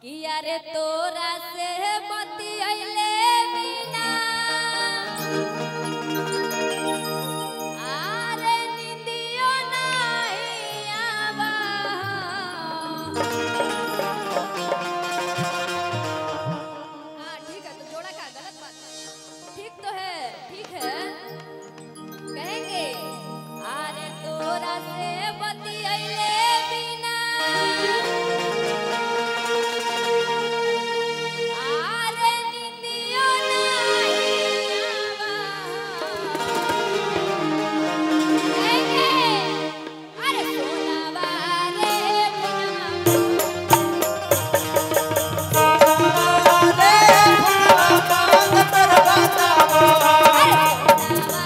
कि अरे तोरा से बतियैले बिना अरे निंदियो नहीं आवा। हाँ ठीक है, तो जोड़ा का गलत बात ठीक तो है, ठीक है। कहेंगे अरे तोरा से बतियैले बिना अरे निंदियो नहीं आवा। कहेंगे अरे सोनावा रे फुनवा रे फुनवा बांध तोर बतावो। अरे सोनावा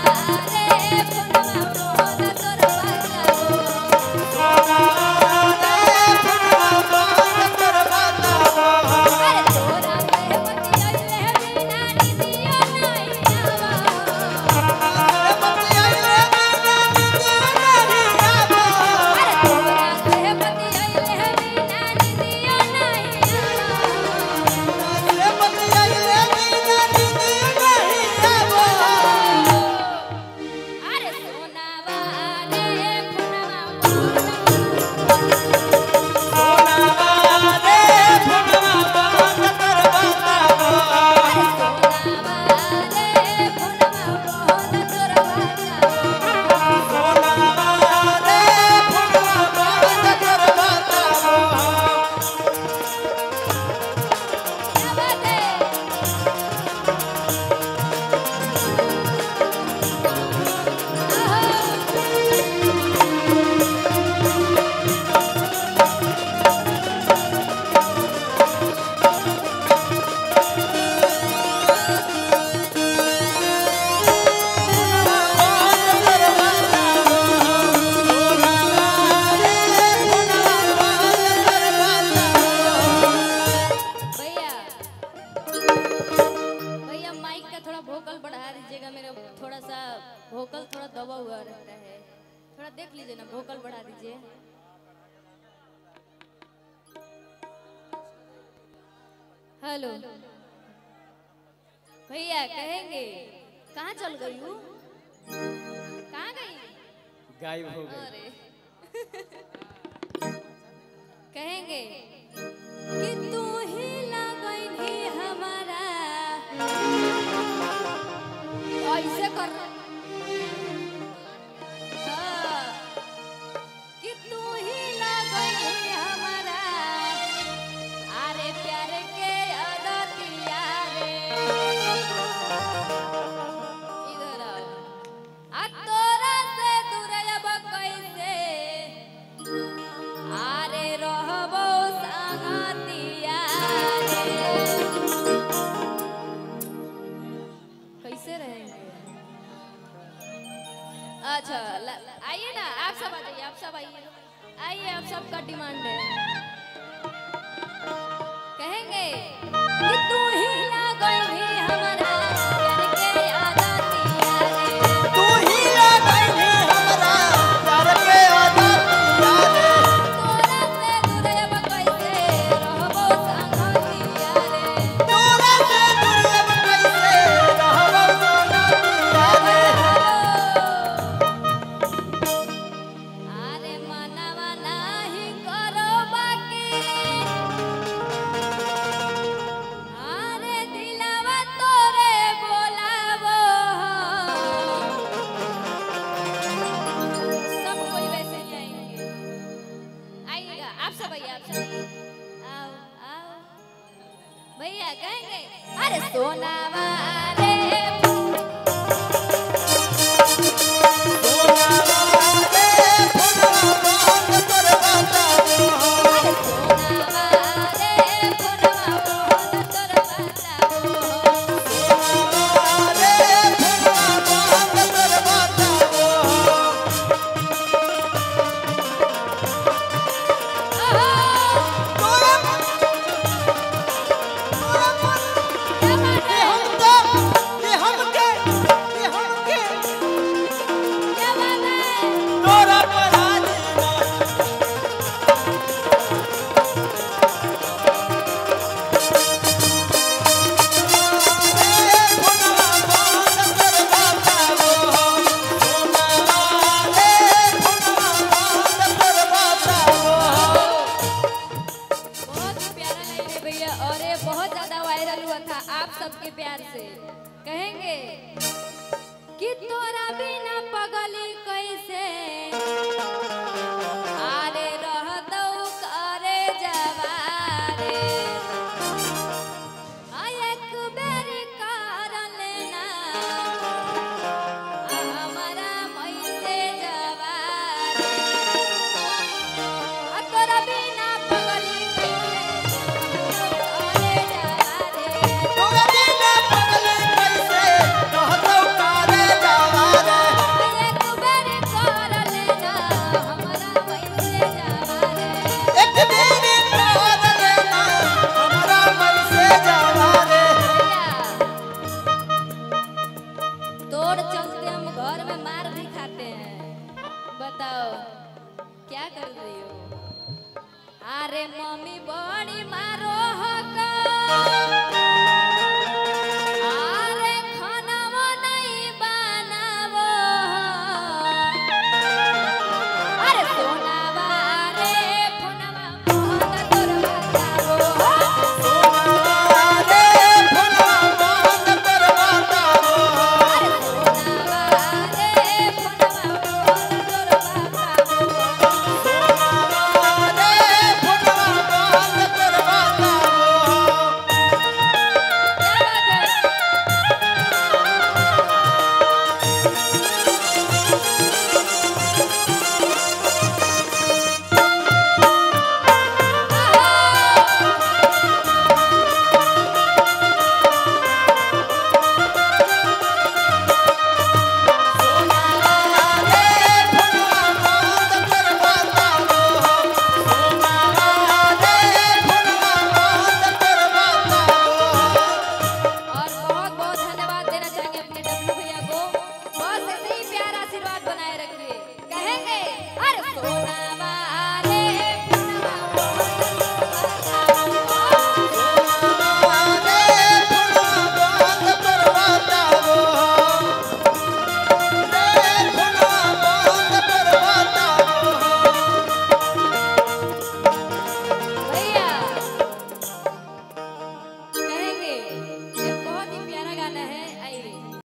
रे फुनवा मोहन तोर बतावो। रे फुनवा बांध तोर बतावो। अरे तोरा से बतियैले बिना निंदियो नहीं आवा। रे बतियाइले बिना निंदियो नहीं आवो। अरे तोरा से बतियैले बिना निंदियो नहीं आवा। रे बतियाइले बिना निंदियो नहीं आवो। अरे सोनावा रे फुनवा मोहन सोनावा रे फुनवा बांध तोर बतावो। अरे सोनावा रे फुनवा मोहन तोर बतावो। सोनावा रे फुनवा बांध तोर बतावो। क्या बात है? आहो। बांध तोर बतावो। सोनावा रे फुनवा बांध तोर बतावो। भैया भैया माइक का थोड़ा वोकल बढ़ा दीजिएगा, मेरा थोड़ा सा वोकल थोड़ा दबा हुआ रहता है, थोड़ा देख लीजिए ना, वोकल बढ़ा दीजिए। हेलो भैया कहेंगे कहाँ चल गई हूँ, कहाँ गई? गायब हो गई। अरे कहेंगे कि तू ही लगई हमारा ऐसे कर हाँ, कि तू ही लगई हमारा अरे प्यार के आदतिया रे। इधर आओ, आ तोरा से दूर अब कैसे अरे रहबो संगतिया रे। कैसे रहेंगे? अच्छा आइए ना, आप सब आ जाइए, आप सब आइए, आइए, आप सबका डिमांड है। कहेंगे कि तू ही लगई हमारा प्यार के आदतिया रे। तू ही लगई हमरा प्यार के आदतिया रे। तोरा से दूर अब कैसे रहबो संगतिया रे। तोरा से दूर अब कैसे रहबो संगतिया रे। अरे मनवा नाही करो बाकी अरे दिलावा तोरे बोलावो। सब कोई वैसे ही आएंगे, आइएगा आप सब, आइए आप सब, आइए। आओ आओ भैया कहेंगे अरे सोनावा रे सोनावा रे फुनवा बांध तोर बतावो। अरे सोनावा रे फुनवा मोहन तोर बतावो। सोनावा रे फुनवा बांध तोर बतावो। आहा, तोरा तोरा क्या बात के है? हम तो के हम सबके प्यार से कहेंगे कि तोरा बिना पगली कैसे आरे रहतौ करे जवारे। आ एक बेरी कर लेना हमारा मैसे जवारे। आ तोरा बिना पगली कैसे करे जवारे। तोरा बिना पगली कैसे रहतौ करे जवारे। एक बेरी कर लेना हमारा मैसे जवारे। एक बेरी कर लेना हमरा मैसे जवारे। भैया, तोड़ चलते हम घर में मार भी खाते हैं। बताओ क्या कर रही हो? अरे मम्मी बड़ी मारो